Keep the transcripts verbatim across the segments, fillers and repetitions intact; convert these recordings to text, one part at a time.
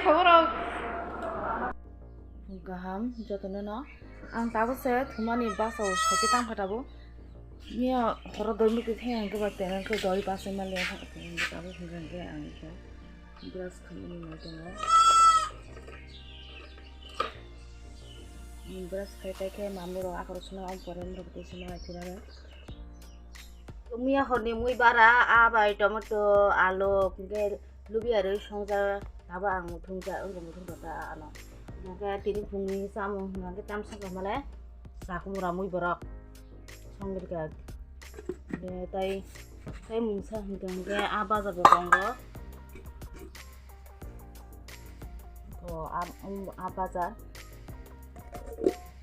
Khaborok. Kaham, jotono no. Ang tabuk se thumani basa o soke tang kha tabuk. Miya horo doi muti thai ang keba tenang khe doi basa ma le tabuk hwnkha hwnkhe ang khe brush khaimani nai tongo. Brush khai tai khe mamui rok akhoro swnam ang pore wng rok tei swnam ai thwrwng. Miya horni mui bara, a bai tomato, alu, hwnkhe lubi arwi songjak, abo ang muthungjak, wngkha muthung kha ta ano. Hwnkhe tini phungni chamung hwnkhe tamsa kaham le, sakhumura mui borok songrika. Tei, tei mungsa hwnkha hwnkhe a bazar bo tongo. O, a, um, a bazar.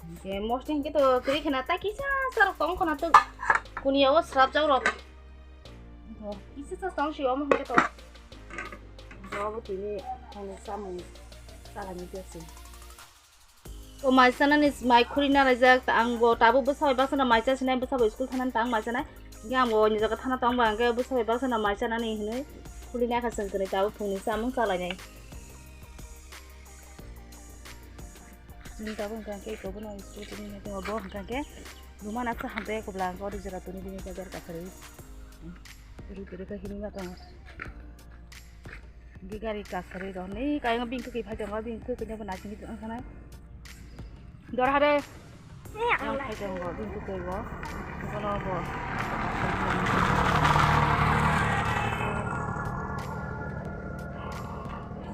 Hwnkhe mosni hwnkhe to kwrwi khna ta kisa sa rok tong khna to kuniya o srapjak rok. O, kisa sa tong si omo hwnkhe to. Bo bo tini ano samung salani tesi. O mai sanani mai khuri na raijak, ang bo tabuk bwsa bai baksa na mai cha sinai, bwsa bai school thanani tang mai chanai. Hwnkhe ang bo ni jaga thana tong ba hwnkhe bwsa bai baksa na mai chanani hinwi khuli nai kha chwng kwnwi tabuk phungni chamung chalainai. Chini tabuk hwnkha khe iko bono scooty ni tongo, bo hwnkha khe ruma nasa hamjak kubla hwnkha ori jora tuni bini bajar kasari. Ri ri khe hini ma tongo. Hwnkhe gari kasari rok ni kayang bini kwkwi phai tongo, bini kwkwi no bo naisingwi tong kha nai. Dor hare. Yang phai tongo, bini kwkwi bo. Bono bo.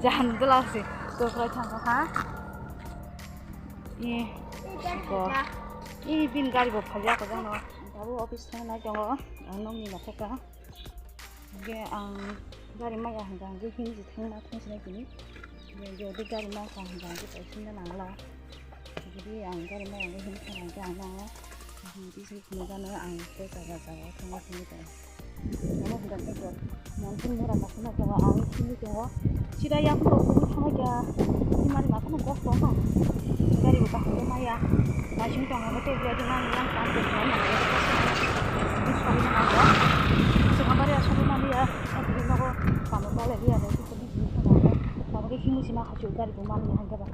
Jaham dwla se, to khlai thang kha. E, ko. E, bini gari bo phai ya ko jang no. Abo office thang nai tongo. Ang nokni nokha ka. Hwnkhe ang gari maya hwnkha hwnkhe himsi thangma thangsinai tini. Hwnkhe jodi gari maya hwnkha hwnkhe paisingna nangla. Jodi ang gari maya hwnkhe himkha hwnkhe ang nango. Hwnkhe se phunukjano ang tei jaga jaga thangma thangwi tongo. Omo hwnkha khe bo monthun mura kokhna tongo ang himwi tongo. Sida yakung rok kubui thangma khe himari makhano kok tongkha. Gari bo kaham khe maya. Naising tongo tei bwlai rok nang yang kam tong kha. Bwskango nango. Swkang bari aswk mani ya. Aswk nogo tamo balai ya. Tabuk khe himwi sima hachuk gari bo mani ya hwnkhe ba.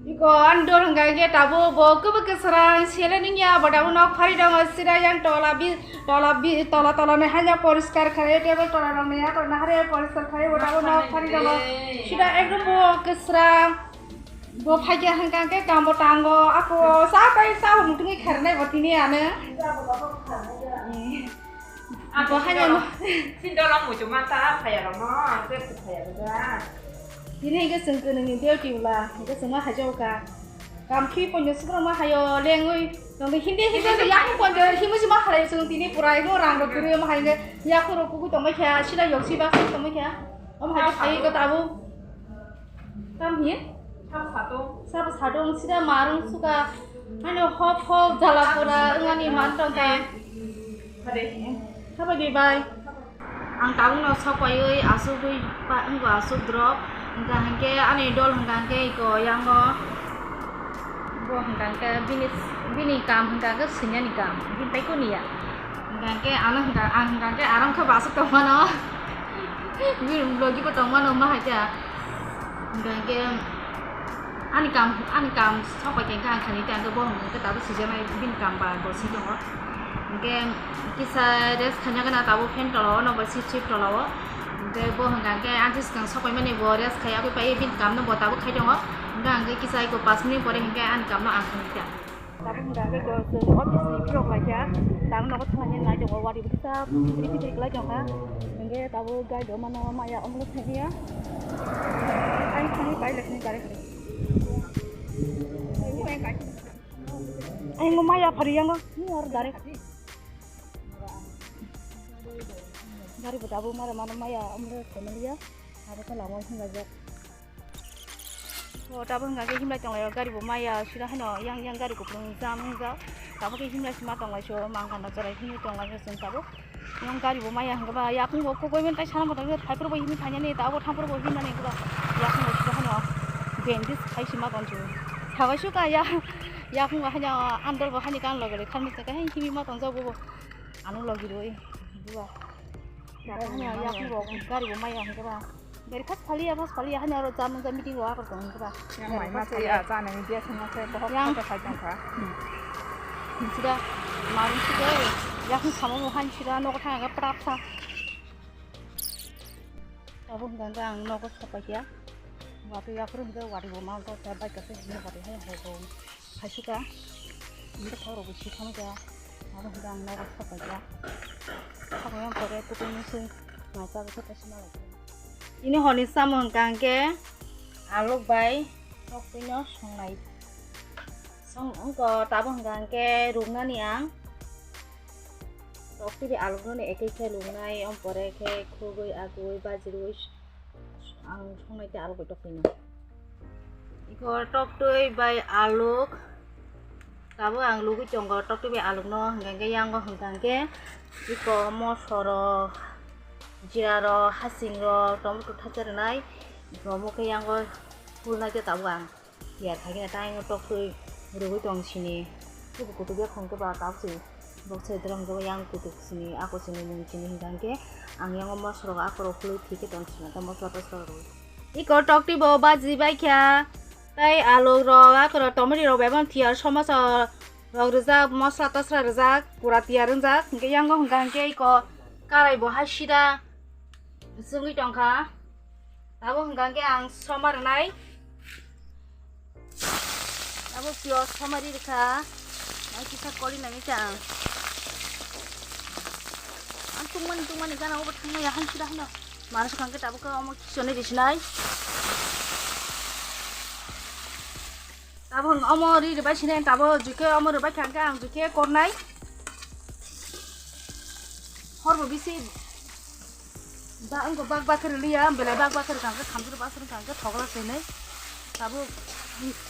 Iko andor hwnkha khe tabuk bo kwbwkhe swrang sele nungya bo tabuk nok phari tongo sida yang tola bi tola bi tola tola ni hanya poriskar khlai table tola rok ni yakorna hare poriskar khlai bo tabuk nok phari tongo sida ekdom bo kwsrang. Bo phaikhe hwnkha khe kambo tango, ako sa tai sa bo muthungwi khairnai bo tini ano. Ako hanya no. Sindolo muchuma ta phaya rokno, ang khe phaya rokno. Tini hwnkhe chwng kwnwini duty wla, hwnkhe chwng ma haijago ka. Kam khi ponjo sukrok ma haio, lengwi. Nongni hindi hindi yakung ponjo, himwi si ma halai chwng tini pura ego rang rok kwrwi ma hai hwnkhe yakung rok kubui tongbai kha, sida yok si baksa tongbai kha. Omo hai phai ko tabu. Tam hi? Sabo sadung sida marung suka. Ano hop hop jala pura wngani man tongkha. Haba di bai. Ang tabukno sokpaiwi asugwi pa wngkha asuk drop. Hwnkha hwnkhe ani dol hwnkha hwnkhe iko yango. Bo hwnkha hwnkhe bini bini kam hwnkha hwnkhe swinani kam. Bini tei kuniya. Hwnkha hwnkhe ano hwnkha ang hwnkha hwnkhe arang khe bo asuk tongmano. Bini logi bo tongmano ma hai khe. Hwnkha hwnkhe ani kam, ani kam sokbai khe hwnkhe ang khainai tei hwnkhe bo hwnkha hwnkhe tabuk sijaknai bini kam ba bo si tongo. Hwnkhe kisa rest khaina gana tabuk fan tola o, nobar sip sip tola o. Hwnkhe bo hwnkha hwnkhe ang swkang sokbai mani bo rest khai abwi pai bini kam no bo tabuk khai tongo. Hwnkhe ang khe kisa iko panch minute pore hwnkhe ani kam no ang khainai tei. Tabuk hwnkha khe bo chwng office ni phiyok lai kha, tang nogo thangna nai tongo, wari bo kisa phitri phitri kwlai tongkha. Hwnkhe tabuk gari rok mano maya omo thangya. Ai thangwi pai lai sini gari kwrwi. Ai mo maya phari yango ni or gari. Gari bo tabuk mara mano maya omo thangmaliya. Abo khe lama o hinlajak. O tabuk hwnkha khe himlai tonglaio, gari bo maya sida haino yang yang gari kupulung jam wngjak. Tabuk khe himlai sima tonglaisio, mangkha no chwrai himwi tonglaisio chwng tabuk. Yang gari bo maya hwnkhe ba yakung bo kukui mani tai sana bo tongkhe, thaiphuru bo himwi thangnani, tabuk thamphuru bo himnani hwnkhe ba yakung bo sida haino bandage khai sima tonglaisio. Sabaisukha ya, yakung bo haino andol bo haino kan logi rwi kharmisa khe himwi ma tongjak bo, ano logi rwi buwa. Yakung bo gari bo maya hwnkhe ba. Beri khas phaliya, khas phaliya, hani aro jamung jam meeting wa kar tong kra. Yang mai ma se ya, cha nang dia sung se bohok yang kha kha jang kha. Sida marung sida yang samo mo han sida nok thang ga prap sa. Abo hingga ang nogo sopai ya. Wati ya purung ga wati bo mal to ta bai ka se ni wati hai ho ho. Haisuka, ini kau rogo si kami ka, abo hingga ang nogo sopai ya. Kami yang pore kutu musu, masa ko ta sima lagi. Ini honi samung hingga angke aluk bai tokpino songnai. Song angko tabo hingga angke rugnani ang. Tokti bai aluk noni ekei khe rugnai, om pore khe khugui agui bajirui. Ang songnai tei aluk bai tokti no. Iko toktwi bai aluk. Tabuk ang lugui tongo toktwi bai aluk no, hingkha khe yango hingkha khe iko mosoro, jira ro, hasing ro, tomato thacha rwnai. Iko omo khe yango hulnai khe tabuk ang. Tiyar khaikhe tei ang toktwi rwgwi tong sini. Kutuk kutuk yaphang khe ba tabuk se bok se drang khe yang kutuk sini ako sini mung sini hingkha khe ang yango mosla rok ako rok khulwi thik khe tong sini ta mosla tosla rok. Iko toktwi bo baji bai kha tei aluk rok ako rok tomato rok bai bono tiyar somosa rok rijak mosla tosla rijak pura tiyar wngjak hingkhe yango hingkha hingkhe iko karai bo hai sida. Bisingwi tongkha. Abo hingkha khe ang soma rwnai. Abo piyaj soma ri rwkha. Ang kisa kori nangwi kha ang. Ang tungmani tungmani gana obo thangmaya han sida hano. Mara swkang khe tabuk khe omo kisoni risinai. Tabuk omo ri rwbai sinai tabuk jukhe omo rwbai kha khe ang jukhe kornai. Horbo bisi. Ba, wngkha bak bak khe rwliya, belai bak bak khe rwkha hwnkhe thamchi rwba aswk wngkha hwnkhe thogla se hinwi. Tabuk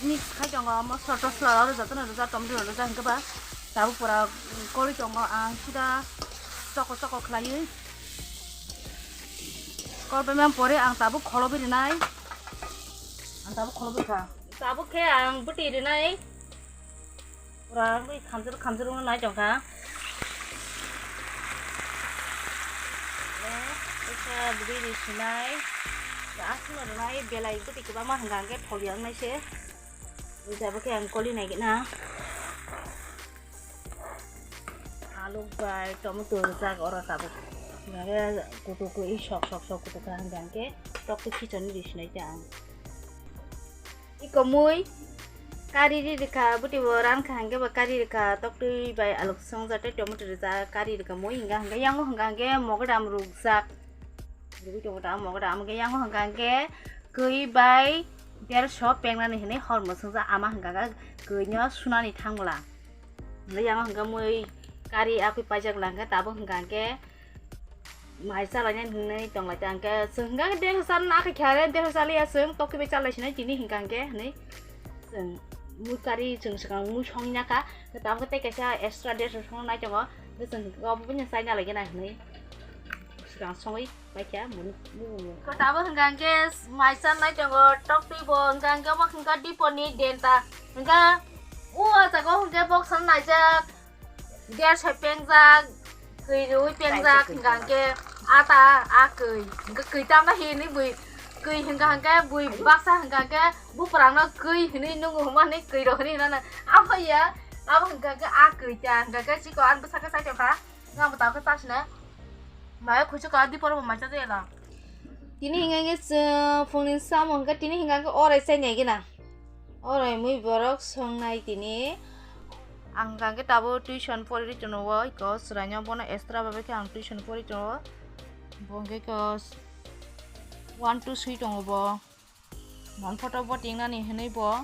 mix khai tongo, mosla tosla rok jotono rwjak, tomato rok rwjak hwnkhe ba tabuk pura kori tongo, ang sida choko choko khlaiwi. Kor paimani pore ang tabuk kholobwi rwnai, ang tabuk kholobwi kha. Tabuk khe ang bwtwi rwnai. Pura wngwi khamjak khamjak wngwi nai tongkha. Kaisa bwtwi ri sinai. Aswkno rwnai belai bwtwi kwbangma hwnkha hwnkhe thok ya wngnai se. Tabuk khe ang koli nai gana. Aluk bai tomato rijak oro tabuk. Hwnkhe kutuk khe sok sok sok kutuk kha hwnkhe toktwi khichoni ri sinai ta ang. Iko mui kari ri rikha, bwtwi bo ran kha hwnkhe bo kari rikha, toktwi bai aluk songjak tei tomato rijak kari rikha mui hwnkha hwnkhe yango hwnkha hwnkhe mogodam rukjak. Rwgwi tongo ta mogodam hwnkhe yango hwnkha hwnkhe kwi bai derso pengnani hinwi hor mwswngjak ama hwnkha hwnkhe kwino sunani thangmwla. Hwnkhe yango hwnkhe mui kari akwi paijak lang khe tabuk hwnkha hwnkhe mai chalainani hinwi tonglaita hwnkhe chwng hwnkha khe dersa chana akhe khe are dersa chaliya chwng tokti bai chalai sinai tini hwnkha hwnkhe hinwi chwng mui kari chwng swkang mui songya kha tabuk tei kaisa extra dersa songna nai tongo hwnkhe chwng obo buino chaina laigena hinwi swkang songwi. Paikha muni muni. Ko tabuk hwnkha hwnkhe mai chanai tongo, toktwi bo hwnkha hwnkhe omo hwnkha diponi denta. Hwnkha o jaga o hwnkhe boksa naijak, dersa pengjak, kwi rwi pengjak hwnkha hwnkhe ata a kwi. Hwnkhe kwi tamna hinwi bui kwi hwnkha hwnkhe bui baksa hwnkha hwnkhe buprangno kwi hinwi nungo hwnma hinwi kwi rw hinwi hwnna. Abo ya, abo hwnkha hwnkhe a kwi ta hwnkha hwnkhe chikon bwsakhe chai tongkha. Nang bo tabuk khe chasina. Maya khuisu ka di poro bo mai chajai la. Tini hingka khe chwng phungni samung hingka tini hingka khe orai chai nai gina. Orai mui borok songnai tini. Ang hingka khe tabuk tuition pori ri tono o iko chwraino bono extra babe khe ang tuition pori tono. Bo hingke ko one two sui tongo bo. Mon photo bo tingnani hinwi bo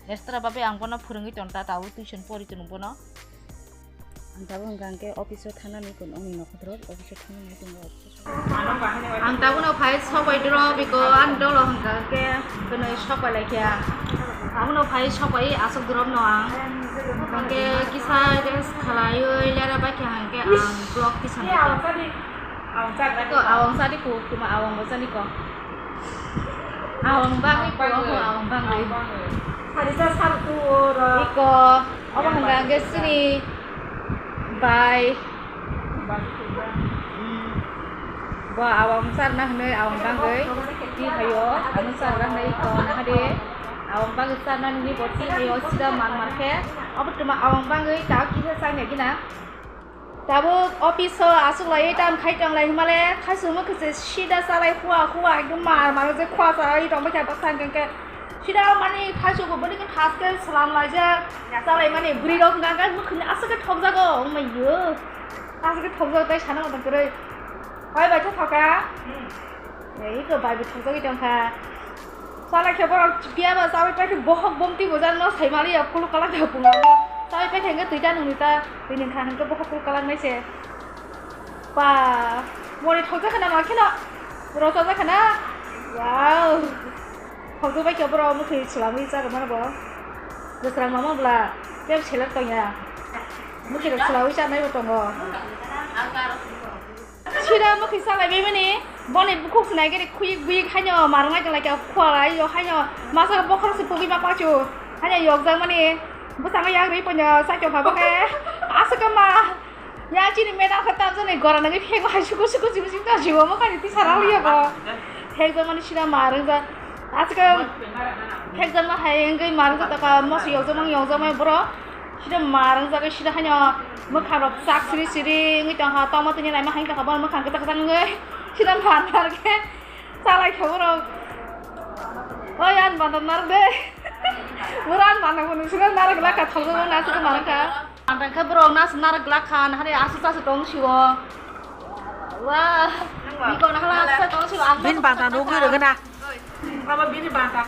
extra babe ang bono phwrwngwi tong ta tabuk tuition pori tongo bono. Ang tabuk hwnkha hwnkhe office o thangnani kun ongni nokhotrok office o thangnani tongo office o. Ang tabukno phai sokbai doro biko ani dolo hwnkha hwnkhe kwnwi sokbai laikha. Tabukno phai sokbai aswk drop no ang hwnkhe kisa rest khalaiwi lera baikha hwnkhe ang vlog tisani. Ko awang sadi ko, kuma awang bo sadi ko. Awang bangwi ko, awang bangwi. Sari sa sar tu oro. Iko, obo hwnka hwnkhe chini bai. Hmm. Bo awang charna hwnwi awang bangwi twi phaio, ano charna hwnwi iko nahadi awang bangwi charna nini bo twi phaio sida mar mar khe. Abo twma awang bangwi ta kisa changya gina. Tabuk office o aswk lai tam khai tong lai himale khasungma khe sida chalai hua hua ekdom mar mar je khua chalai tong bai kha baksa hwnkhe sida mani khasuk bo bwdikhe thas khe salam laijak chalai mani bwrwi rok hwnkha hwnkhe mwkhwini aswk khe thokjago wngmai yo. Aswk khe thokjago tei sana motong kwrwi. Hai bai khe thoka. Ei ko bai bo thokjagwi tongkha. Chalai khe borok phiya ba chabai paikhe bohok bomti bo jani no sai mali ya phulu kala khe punga. Chabai paikhe hwnkhe twi ta nungni ta twi nungkha hwnkhe bohok phulu kala nai se. Ba mori thokjakha na ma kheno. Rochajak khana. Wow. Thokjak bai khe borok mwkhwi swlamwi charwmano bo. Bwswrang mama bwla tei selek tongya. Mwkhwi rok swlamwi charnai bo tongo. Sida mwkhwi salai bai mani boni bukhuk sinai gini khuyik buyik haino marwng ai tong lai kha khwlai yo haino masa bokhorok se pugui ma pachu haino yokjak mani bwskango yak rwi poino saichung kha bokhe aswk ma ya chini medal khe tamjani gora nangwi phego hai suku suku jibu jibu ta jibo mo kani tisa raliya bo phekjak mani sida marwng jak aswk phekjak ma hai wngwi marwng jak ta ka moso yokjak mang yokjak mai borok. Sida marwng jagwi sida haino mwkhang rok chak siri siri wngwi tongkha, tongma tini laima haino tongkha, bono mwkhang kwchak kwchak wngwi sida mar mar khe chalai kha borok. Oi, ani banta narwk de. Boro ani banta phano sida narwk glak kha, thokjagwi nang sida marwng kha. Banta khe borok nasi narwk glak kha, nahari aswk chaswk tong sio. Wah, bikon hala aswk tong sio, ang bini banta nugwi rwgwna. Abo bini banta.